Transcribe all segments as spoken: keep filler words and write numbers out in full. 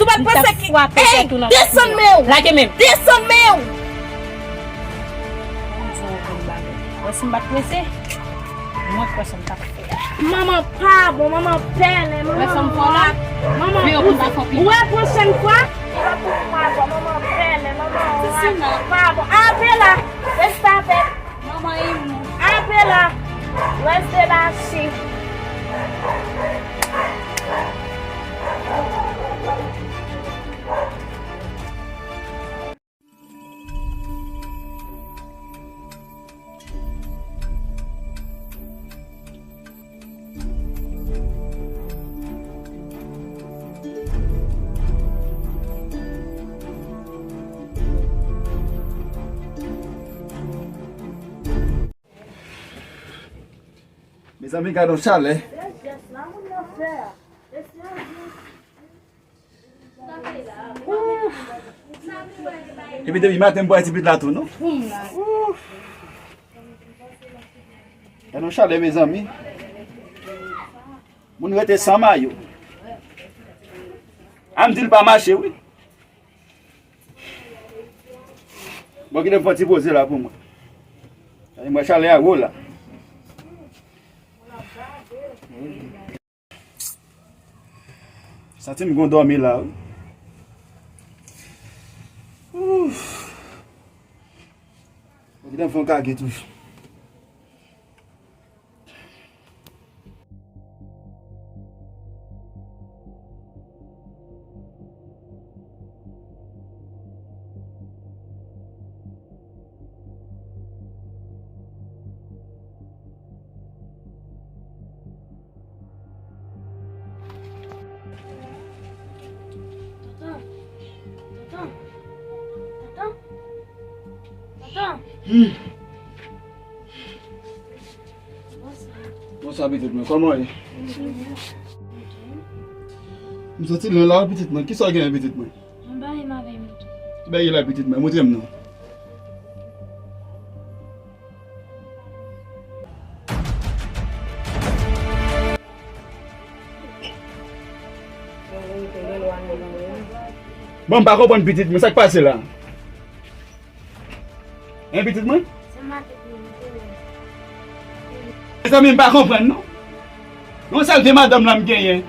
Ou pa t panse ki, ey, desann men w. Lage men m. Desann men w. Mwen di w yon bagay. Wè si m pa t prese, mwen kwè sa m t ap fè. Manman pa bon, manman pèlen, manman rat. Manman, ou wè pwochèn fwa, e pa pou mwen ankò, manman pèlen, manman rat. Pa bon. Ape la, reste avec. Manman imou. Ape la, reste la, chi. Mezanmi, gade yon chalè. Epi depi maten m pa wè ti pitit la tou non. Gade yon chalè, mezanmi. Moun rete san mayo. A m di l pa mache wi. Bon, kite m fè yon ti poze la pou mwen. Mwen chalè a wo la. Santi m gon dòmi la wi. Ouf. Bon, kite m fè yon kage toujou. Tonton. Tonton. Tonton. Hmm. Bonswa pitit mwen, kòman w ye? M soti lwen la wi pitit mwen, kisa w genyen pitit mwen? Yon bagay m avè m tou. Ki bagay la pitit mwen? Montre m non. Bon, m pa konprann pitit mwen, sa k pase la? Hein, pitit mwen? Mezanmi, m pa konprann non. Yon sèl de madanm la m genyen.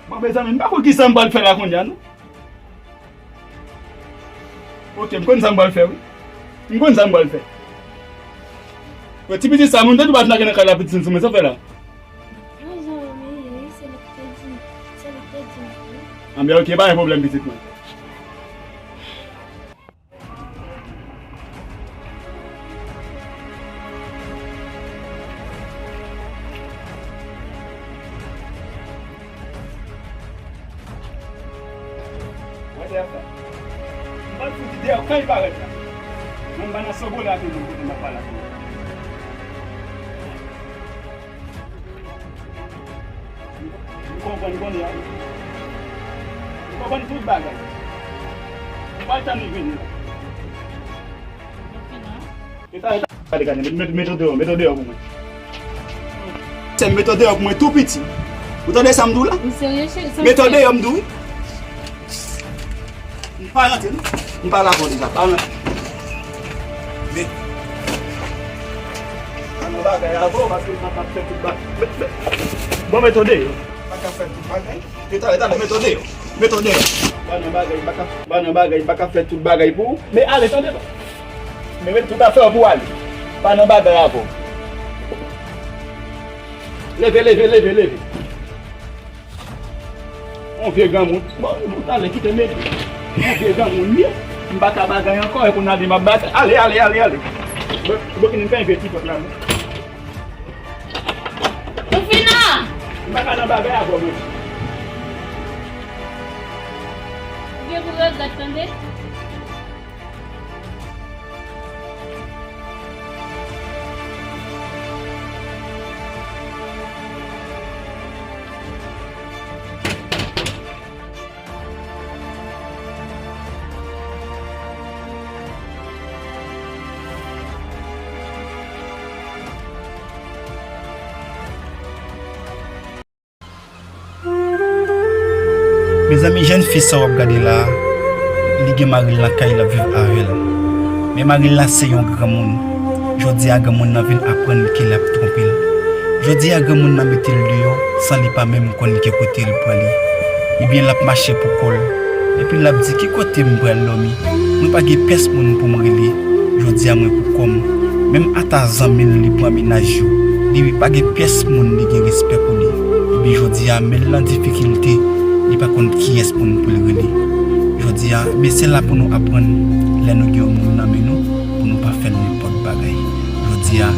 Bon, mezanmi, m pa konn kisa m pral fè la kounye a non. Ok, m konn sa m pral fè wi. M konn sa m pral fè. Bon, ti pitit sa, moun tande w ap lage nan kay la pitit sou mwen, sa w fè la? Non, zanmi, se li ki te di m, se li ki te di m wi. Anben, ok, pa gen pwoblèm pitit mwen. Wè dèyè sa. M pral fouti dèyè w kan li parèt la. Mwen m pa nan sanbole ak yon moun kote m ap pale ak ou. M konprann kounye a. M konprann tout bagay. M pral tann li vini la. Gade, gade, met, met, met w deyò, met w deyò pou mwen. Se m met w deyò pou mwen tou piti. Ou tande sa m di w la? M serye, cheri, sa m fè? Met w deyò m di w wi. M pa rantre non. M pa la pou deja, pa rantre. Men pa nan bagay avè w, paske m pa ka fè tout bagay. Bon, met w deyò. Pa ka fè tout bagay. Talè, talè, met w deyò. Met w deyò. Pa nan bagay, pa ka, pa nan bagay, pa ka fè tout bagay pou ou. Men ale, tande non. Men met tout afè w pou w ale. Pa nan bagay avè w. Leve, leve, leve, leve. Yon vye granmoun. Bon, talè, kite m mete. Yon vye granmoun li ye. M pa ka bagay ankò, e kounye a di m ap bagay. Ale, ale, ale, ale. Bon, bon, ki n fè yon vye ti pòt la, non. Soufina! M pa ka nan bagay avè w, non. Ou gen pou regrèt, tande? Mezanmi, jèn fi sa w ap gade la a, li gen mari l nan kay, l ap viv avè l. Men mari l la se yon granmoun. Jodi a, granmoun nan vin aprann ke l ap twonpe l. Jodi a, granmoun nan mete l deyò san li pa menm konn ki kote l prale. Ebyen, l ap mache pou kò l. Epi l ap di, "Ki kote m pral dòmi? Mwen pa gen pyès moun pou m rele. Jodi a, mwen pou kò m." Menm ata zanmi l, li pran mennaj yo. Li pa gen pyès moun li gen respè pou li. Epi jodi a, men l nan difikilte, li pa konn kiyès moun pou l rele. Jodi a, men se la pou nou aprann, lè nou gen yon moun nan men nou, pou nou pa fè l nenpòt bagay. Jodi a,